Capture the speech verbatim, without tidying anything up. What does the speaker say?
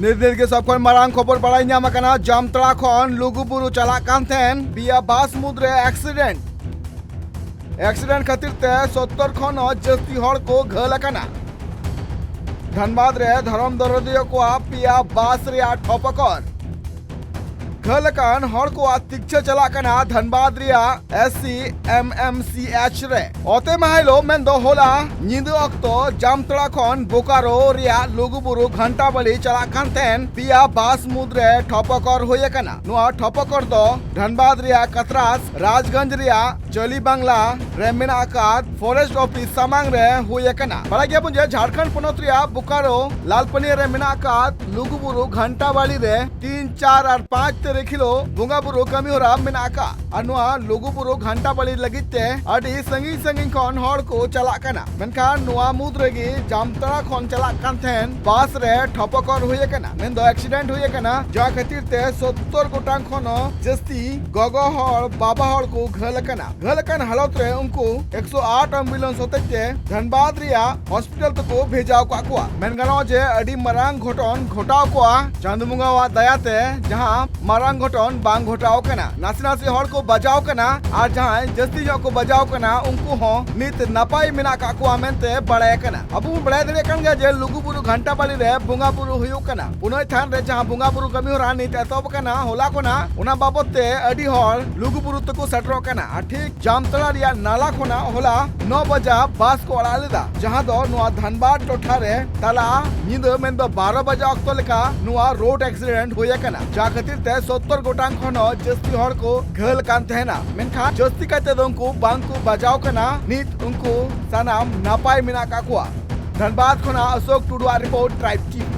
ᱱᱤᱛ ᱱᱤᱛ ᱜᱮ ᱥᱚᱵ ᱠᱷᱚᱱ ᱢᱟᱨᱟᱝ ᱠᱷᱚᱵᱚᱨ ᱵᱟᱲᱟᱭ ᱧᱟᱢ ᱟᱠᱟᱱᱟ᱾ ᱡᱟᱢᱛᱟᱲᱟ ᱠᱷᱚᱱ ᱞᱩᱜᱩᱵᱩᱨᱩ ᱪᱟᱞᱟᱜ ᱠᱟᱱ ᱛᱟᱦᱮᱸᱱ ᱯᱮᱭᱟ ᱵᱟᱥ ᱢᱩᱫᱽᱨᱮ ᱮᱠᱥᱤᱰᱮᱱᱴ᱾ ᱮᱠᱥᱤᱰᱮᱱᱴ ᱠᱷᱟᱹᱛᱤᱨ ᱛᱮ ᱥᱚᱛᱛᱚᱨ ᱠᱷᱚᱱ ᱦᱚᱸ ᱡᱟᱹᱥᱛᱤ ᱦᱚᱲ ᱠᱚ ᱜᱷᱟᱹᱞ ᱟᱠᱟᱱᱟ᱾ ᱫᱷᱟᱱᱵᱟᱫᱽ ᱨᱮ ᱫᱷᱚᱨᱚᱢ ᱫᱚᱨᱚᱫᱤᱭᱟᱹ ᱠᱚᱣᱟᱜ ᱯᱮᱭᱟ ᱵᱟᱥ ᱨᱮᱭᱟᱜ ᱴᱷᱚᱯᱚᱠᱚᱨ᱾ ᱜᱷᱟᱹᱞ ᱟᱠᱟᱱ ᱦᱚᱲ ᱠᱚᱣᱟᱜ ᱛᱤᱠᱪᱷᱟᱹ ᱪᱟᱞᱟᱜ ᱠᱟᱱᱟ ᱫᱷᱟᱱᱵᱟᱫᱽ ᱨᱮᱭᱟᱜ ᱮᱥ ᱥᱤ ᱮᱢ ᱮᱢ ᱥᱤ ᱮᱭᱤᱪ ᱨᱮ᱾ ᱚᱛᱮ ᱢᱟᱦᱟ ᱦᱤᱞᱳᱜ ᱢᱮᱱᱫᱚ ᱦᱚᱞᱟ ᱧᱤᱫᱟᱹ ᱚᱠᱛᱚ ᱡᱟᱢᱛᱟᱲᱟ ᱠᱷᱚᱱ ᱵᱳᱠᱟᱨᱳ ᱨᱮᱭᱟᱜ ᱞᱩᱜᱩᱵᱩᱨᱩ ᱜᱷᱟᱱᱴᱟᱵᱟᱲᱤ ᱪᱟᱞᱟᱜ ᱠᱟᱱ ᱛᱟᱦᱮᱸᱱ ᱯᱮᱭᱟ ᱵᱟᱥ ᱢᱩᱫᱽᱨᱮ ᱴᱷᱚᱯᱚᱠᱚᱨ ᱦᱩᱭ ᱟᱠᱟᱱᱟ᱾ ᱱᱚᱣᱟ ᱴᱷᱚᱯᱚᱠᱚᱨ ᱫᱚ ᱫᱷᱟᱱᱵᱟᱫᱽ ᱨᱮᱭᱟᱜ ᱠᱟᱛᱨᱟᱥ ᱨᱟᱡᱽᱜᱚᱸᱡᱽ ᱨᱮᱭᱟᱜ ᱪᱟᱹᱞᱤ ᱵᱟᱝᱞᱟ ᱨᱮ ᱢᱮᱱᱟᱜ ᱟᱠᱟᱫ ᱯᱷᱚᱨᱮᱥᱴ ᱚᱯᱷᱤᱥ ᱥᱟᱢᱟᱝ ᱨᱮ ᱦᱩᱭ ᱟᱠᱟᱱᱟ᱾ ᱵᱟᱲᱟᱭ ᱜᱮᱭᱟᱵᱚᱱ ᱡᱮ ᱡᱷᱟᱲᱠᱷᱚᱸᱰ ᱯᱚᱱᱚᱛ ᱨᱮᱭᱟᱜ ᱵᱳᱠᱟᱨᱳ ᱞᱟᱞᱯᱟᱹᱱᱤᱭᱟᱹ ᱨᱮ ᱢᱮᱱᱟᱜ ᱟᱠᱟᱫ ᱞᱩᱜᱩᱵᱩᱨᱩ ᱜᱷᱟᱱᱴᱟᱵᱟᱲᱤ ᱨᱮ ᱛᱤᱱ, ᱪᱟᱨ ᱟᱨ ᱯᱟᱸᱪ ᱛᱟᱹᱨᱤᱠᱷ ᱦᱤᱞᱳᱜ ᱵᱚᱸᱜᱟ ᱵᱩᱨᱩ ᱠᱟᱹᱢᱤ ᱦᱚᱨᱟ ᱢᱮᱱᱟᱜ ᱟᱠᱟᱫ᱾ ᱟᱨ ᱱᱚᱣᱟ ᱞᱩᱜᱩᱵᱩᱨᱩ ᱜᱷᱟᱱᱴᱟᱵᱟᱲᱤ ᱞᱟᱹᱜᱤᱫ ᱛᱮ ᱟᱹᱰᱤ ᱥᱟᱺᱜᱤᱧ ᱥᱟᱺᱜᱤᱧ ᱠᱷᱚᱱ ᱦᱚᱲ ᱠᱚ ᱪᱟᱞᱟᱜ ᱠᱟᱱᱟ᱾ ᱢᱮᱱᱠᱷᱟᱱ ᱱᱚᱣᱟ ᱢᱩᱫᱽ ᱨᱮᱜᱮ ᱡᱟᱢᱛᱟᱲᱟ ᱠᱷᱚᱱ ᱪᱟᱞᱟᱜ ᱠᱟᱱ ᱛᱟᱦᱮᱸᱱ ᱵᱟᱥ ᱨᱮ ᱴᱷᱚᱯᱚᱠᱚᱨ ᱦᱩᱭ ᱟᱠᱟᱱᱟ, ᱢᱮᱱᱫᱚ ᱮᱠᱥᱤᱰᱮᱱᱴ ᱦᱩᱭ ᱟᱠᱟᱱᱟ, ᱡᱟᱦᱟᱸ ᱠᱷᱟᱹᱛᱤᱨ ᱛᱮ ᱥᱚᱛᱛᱚᱨ ᱜᱚᱴᱟᱝ ᱠᱷᱚᱱ ᱦᱚᱸ ᱡᱟᱹᱥᱛᱤ ᱜᱚᱜᱚ ᱦᱚᱲ, ᱵᱟᱵᱟ ᱦᱚᱲ ᱠᱚ ᱜᱷᱟᱹᱞ ᱟᱠᱟᱱᱟ᱾ ᱜᱷᱟᱹᱞ ᱟᱠᱟᱱ ᱦᱟᱞᱚᱛ ᱨᱮ ᱩᱱᱠᱩ ᱮᱠᱥᱚ ᱟᱴ ᱟᱢᱵᱩᱞᱮᱱᱥ ᱦᱚᱛᱮᱡ ᱛᱮ ᱫᱷᱟᱱᱵᱟᱫᱽ ᱨᱮᱭᱟᱜ ᱦᱚᱥᱯᱤᱴᱟᱞ ᱛᱮᱠᱚ ᱵᱷᱮᱡᱟᱣ ᱠᱟᱜ ᱠᱚᱣᱟ᱾ ᱢᱮᱱ ᱜᱟᱱᱚᱜᱼᱟ ᱡᱮ ᱟᱹᱰᱤ ᱢᱟᱨᱟᱝ ᱜᱷᱚᱴᱚᱱ ᱜᱷᱚᱴᱟᱣ ᱠᱚᱜᱼᱟ ᱪᱟᱸᱫ ᱵᱚᱸᱜᱟᱣᱟᱜ ᱫᱟᱭᱟ ᱛᱮ, ᱡᱟᱦᱟᱸ ᱢᱟᱨᱟᱝ ᱜᱷᱚᱴᱚᱱ ᱵᱟᱝ ᱜᱷᱚᱴᱟᱣ ᱠᱟᱱᱟ᱾ ᱱᱟᱥᱮ ᱱᱟᱥᱮ ᱦᱚᱲ ᱠᱚ ᱵᱟᱡᱟᱣ ᱠᱟᱱᱟ ᱟᱨ ᱡᱟᱦᱟᱸᱭ ᱡᱟᱹᱥᱛᱤ ᱧᱚᱜ ᱠᱚ ᱵᱟᱡᱟᱣ ᱠᱟᱱᱟ, ᱩᱱᱠᱩ ᱦᱚᱸ ᱱᱤᱛ ᱱᱟᱯᱟᱭ ᱢᱮᱱᱟᱜ ᱠᱟᱜ ᱠᱚᱣᱟ ᱢᱮᱱᱛᱮ ᱵᱟᱲᱟᱭ ᱠᱟᱱᱟ᱾ ᱟᱵᱚ ᱵᱚᱱ ᱵᱟᱲᱟᱭ ᱫᱟᱲᱮᱭᱟᱜ ᱠᱟᱱ ᱜᱮᱭᱟ ᱡᱮ ᱞᱩᱜᱩᱵᱩᱨᱩ ᱜᱷᱟᱱᱴᱟᱵᱟᱲᱤ ᱨᱮ ᱵᱚᱸᱜᱟ ᱵᱩᱨᱩ ᱦᱩᱭᱩᱜ ᱠᱟᱱᱟ᱾ ᱯᱩᱱᱟᱹᱭ ᱛᱷᱟᱱ ᱨᱮ ᱡᱟᱦᱟᱸ ᱵᱚᱸᱜᱟ ᱵᱩᱨᱩ ᱠᱟᱹᱢᱤ ᱦᱚᱨᱟ ᱱᱤᱛ ᱮᱛᱚᱦᱚᱵ ᱠᱟᱱᱟ ᱦᱚᱞᱟ ᱠᱷᱚᱱᱟᱜ, ᱚᱱᱟ ᱵᱟᱵᱚᱛ ᱛᱮ ᱟᱹᱰᱤ ᱦᱚᱲ ᱞᱩᱜᱩᱵᱩᱨᱩ ᱛᱮᱠᱚ ᱥᱮᱴᱮᱨᱚᱜ ᱠᱟᱱᱟ᱾ ᱟᱨ ᱴᱷᱤᱠ ᱡᱟᱢᱛᱟᱲᱟ ᱨᱮᱭᱟᱜ ᱱᱟᱞᱟ ᱠᱷᱚᱱᱟᱜ ᱦᱚᱞᱟ ᱱᱚ ᱵᱟᱡᱟ ᱵᱟᱥ ᱠᱚ ᱟᱲᱟᱜ ᱞᱮᱫᱟ, ᱡᱟᱦᱟᱸ ᱫᱚ ᱱᱚᱣᱟ ᱫᱷᱟᱱᱵᱟᱫᱽ ᱴᱚᱴᱷᱟ ᱨᱮ ᱛᱟᱞᱟ ᱧᱤᱫᱟᱹ ᱢᱮᱱᱫᱚ ᱵᱟᱨᱚ ᱵᱟᱡᱟ ᱚᱠᱛᱚ ᱞᱮᱠᱟ ᱱᱚᱣᱟ ᱨᱳᱰ ᱮᱠᱥᱤᱰᱮᱱᱴ ᱦᱩᱭ ᱟᱠᱟᱱᱟ, ᱡᱟᱦᱟᱸ ᱠᱷᱟᱹᱛᱤᱨ ᱛᱮ ᱥᱚᱛᱛᱚᱨ ᱜᱚᱴᱟᱝ ᱠᱷᱚᱱ ᱦᱚᱸ ᱡᱟᱹᱥᱛᱤ ᱦᱚᱲ ᱠᱚ ᱜᱷᱟᱹᱞ ᱠᱟᱱ ᱛᱟᱦᱮᱱᱟ᱾ ᱢᱮᱱᱠᱷᱟᱱ ᱡᱟᱹᱥᱛᱤ ᱠᱟᱭᱛᱮ ᱫᱚ ᱩᱱᱠᱩ ᱵᱟᱝ ᱠᱚ ᱵᱟᱡᱟᱣ ᱠᱟᱱᱟ᱾ ᱱᱤᱛ ᱩᱱᱠᱩ ᱥᱟᱱᱟᱢ ᱱᱟᱯᱟᱭ ᱢᱮᱱᱟᱜ ᱠᱟᱜ ᱠᱚᱣᱟ᱾ ᱫᱷᱟᱱᱵᱟᱫᱽ ᱠᱷᱚᱱᱟᱜ ᱚᱥᱳᱠ ᱴᱩᱰᱩᱣᱟᱜ ᱨᱤᱯᱳᱨᱴ, ᱴᱨᱟᱭᱤᱵᱽ ᱴᱤᱵᱷᱤ᱾